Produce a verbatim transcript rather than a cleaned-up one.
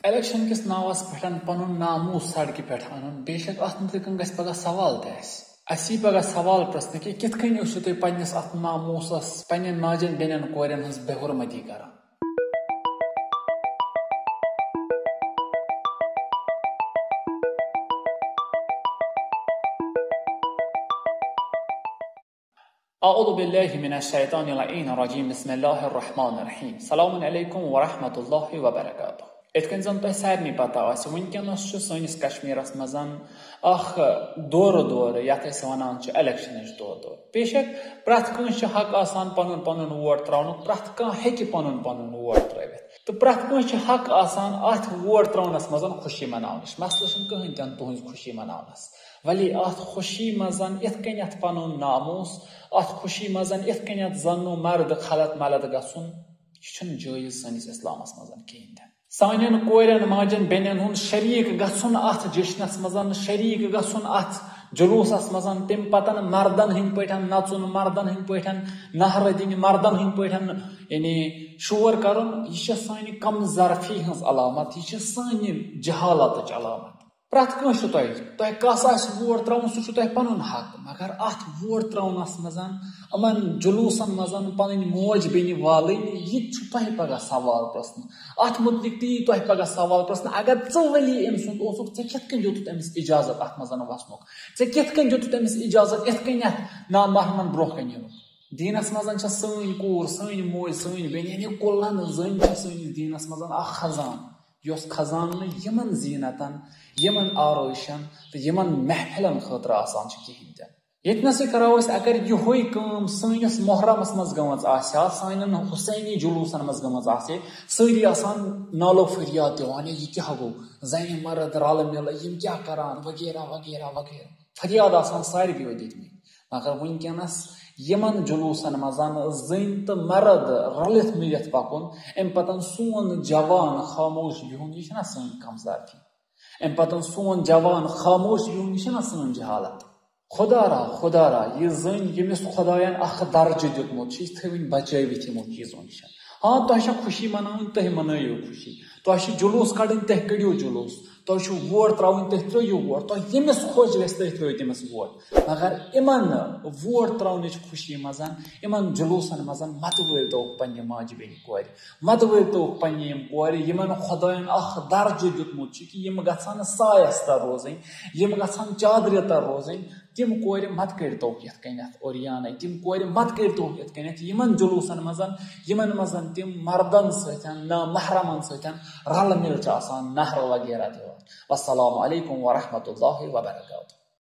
Election کِس ناوس پٮ۪ٹھ پنُن ناموس سڑکہِ پٮ۪ٹھ انُن، بے شک اتھ متعلق گژھِ پگاہ سوال تہِ اسہِ۔ اسہِ یی پگاہ سوال پرژھنہٕ کہِ کِتھ کٔنۍ ٲسِو تُہۍ پننِس اتھ ناموسس، پننٮ۪ن ماجن بیٚنٮ۪ن کورٮ۪ن ہٕنٛز بے حرمتی کران؟ اعوذ باللہ من الشیطان اللعین الرجیم، بسم اللہ الرحمن الرحیم، السلام علیکم ورحمۃ اللہ وبرکاتہ۔ یِتھ کٔنۍ زن تۄہہِ سارنٕے پتہ آسہِ، وٕنکیٚنس چھُ سٲنِس کشمیرس منٛز اکھ دورٕ دورٕ، یتھ أسۍ ونان چھِ الیکشنٕچ دورٕ دورٕ۔ بے شک پرٛٮ۪تھ کٲنٛسہِ چھُ حق آسان پنُن پنُن ووٹ ترٛاونُک، پرٛٮ۪تھ کانٛہہ ہیٚکہِ پنُن پنُن ووٹ ترٛٲوِتھ، تہٕ پرٛٮ۪تھ کٲنٛسہِ چھُ حق آسان اتھ ووٹ ترٛاونس منٛز خوشی مناونٕچ۔ مسلہٕ چھُنہٕ کٕہٕنۍ تہِ نہٕ تُہنٛز خوشی مناونس، ولی اتھ خوشی منٛز یِتھ کٔنٮ۪تھ پنُن ناموس، اتھ خوشی منٛز یِتھ کٔنٮ۪تھ زنو مرد خلط ملط گژھُن، یہِ چھُنہٕ جٲیز سٲنِس اسلامس منٛز کِہیٖنۍ تہِ۔ سانٮ۪ن کورٮ۪ن ماجن بیٚنٮ۪ن ہُنٛد شریٖک گژھُن اتھ جشنس منٛز، شریٖک گژھُن اتھ جلوسس منٛز، تمہِ پتن مردن ہٕنٛدۍ پٲٹھۍ نژُن، مردن ہٕنٛدۍ پٲٹھۍ نعرٕ دِنۍ، مردن ہٕنٛدۍ پٲٹھۍ یعنی شور کرُن، یہِ چھِ سانہِ کم ظرفی ہٕنٛز علامت، یہِ چھِ سانہِ جہالتٕچ علامت۔ پرٛٮ۪تھ کٲنٛسہِ چھُ تۄہہِ، تۄہہِ کس آسہِ ووٹ ترٛاوُن، سُہ چھُ تۄہہِ پنُن حق، مگر اتھ ووٹ ترٛاونس منٛز، یِمن جلوسن منٛز پنٕنۍ موج بیٚنہِ والٕنۍ، یہِ تہِ چھُ تۄہہِ پگاہ سوال پرژھنہٕ۔ اتھ متعلق تہِ یی تۄہہِ پگاہ سوال پرژھنہٕ، اگر ژٕ ولی أمۍ سُنٛد اوسُکھ، ژےٚ کِتھ کٔنۍ دیُتُتھ أمِس اجازت اتھ منٛز وسنُک؟ ژےٚ کِتھ کٔنۍ دیُتُتھ أمِس اجازت یِتھ کٔنٮ۪تھ نامحرمن برونٛہہ کنہِ یِنُک؟ دیٖنس منٛز چھےٚ سٲنۍ کوٗر، سٲنۍ موج، سٲنۍ بیٚنہِ، یعنی کُلن زٔنۍ چھےٚ سٲنِس دیٖنس منٛز اکھ خزانہٕ، یۄس خزانہٕ نہٕ یِمن زینتن، یِمن آرٲیشن تہٕ یِمن محفلن خٲطرٕ آسان چھِ کِہیٖنۍ تہِ۔ ییٚتہِ نَسٕے کرو أسۍ، اگر یِہوٚے کٲم سٲنِس محرمس منٛز گٔمٕژ آسہِ ہا، سانٮ۪ن حسینی جلوسن منٛز گٔمٕژ آسہِ ہے، سٲری آسان نالو فریاد دِوان، "ہے، یہِ کیٛاہ گوٚو؟ زَنہِ مرد رلہٕ مِلہٕ، یِم کیٛاہ کران؟" وغیرہ وغیرہ وغیرہ۔ فریاد آسان ساروِیو دِتمٕتۍ۔ مگر وٕنکیٚنس یِمن جلوسن منٛز زٔنۍ تہٕ مرد رلِتھ مِلِتھ پکُن، اَمہِ پتن سون جوان خاموش بِہُن، یہِ چھَنہ سٲنۍ کم ظرفی؟ اَمہِ پتہٕ سون جوان خاموش بِہُن، یہِ چھَنہ سٲنۍ جہالت؟ خدا را، خدا را، یہِ زٔنۍ ییٚمِس خداین اکھ درجہٕ دیُتمُت چھُ، یہِ تھٲوِن بچٲوِتھ یِمو چیٖزو نِش۔ ہاں، تۄہہِ چھےٚ خوشی مناوٕنۍ، تُہۍ منٲیِو خوشی۔ تۄہہِ چھُ جلوس کڑٕنۍ، تُہۍ کٔڑِو جلوس۔ تۄہہِ چھُ ووٹ ترٛاوٕنۍ، تُہۍ ترٛٲیِو ووٹ۔ تۄہہِ ییٚمِس خۄش گژھِ، تُہۍ ترٛٲیِو تٔمِس ووٹ۔ مگر یِمن ووٹ ترٛاونٕچ خوشی منٛز، یِمن جلوسن منٛز متہٕ وٲلۍ توکھ پننہِ ماجہِ بیٚنہِ کورِ۔ متہٕ وٲلۍ توکھ پننہِ یِم کورِ، یِمن خۄداین اکھ درجہٕ دیُتمُت چھُ کہِ یِم گژھن نہٕ سایس تل روزٕنۍ، یِم گژھن چادرِ تل روزٕنۍ۔ تِم کورِ مت کٔرۍتوکھ یِتھ کٔنٮ۪تھ اوریانَے، تِم کورِ مت کٔرۍتوکھ یِتھ کٔنٮ۪تھ یِمن جلوسن منٛز، یِمن منٛز تِم مردن سۭتۍ، نامحرمن سۭتۍ رلہٕ مِل چھِ آسان، نعرٕ وغیرہ دِوان۔ والسلام علیکم ورحمۃ اللہ وبرکاتہ۔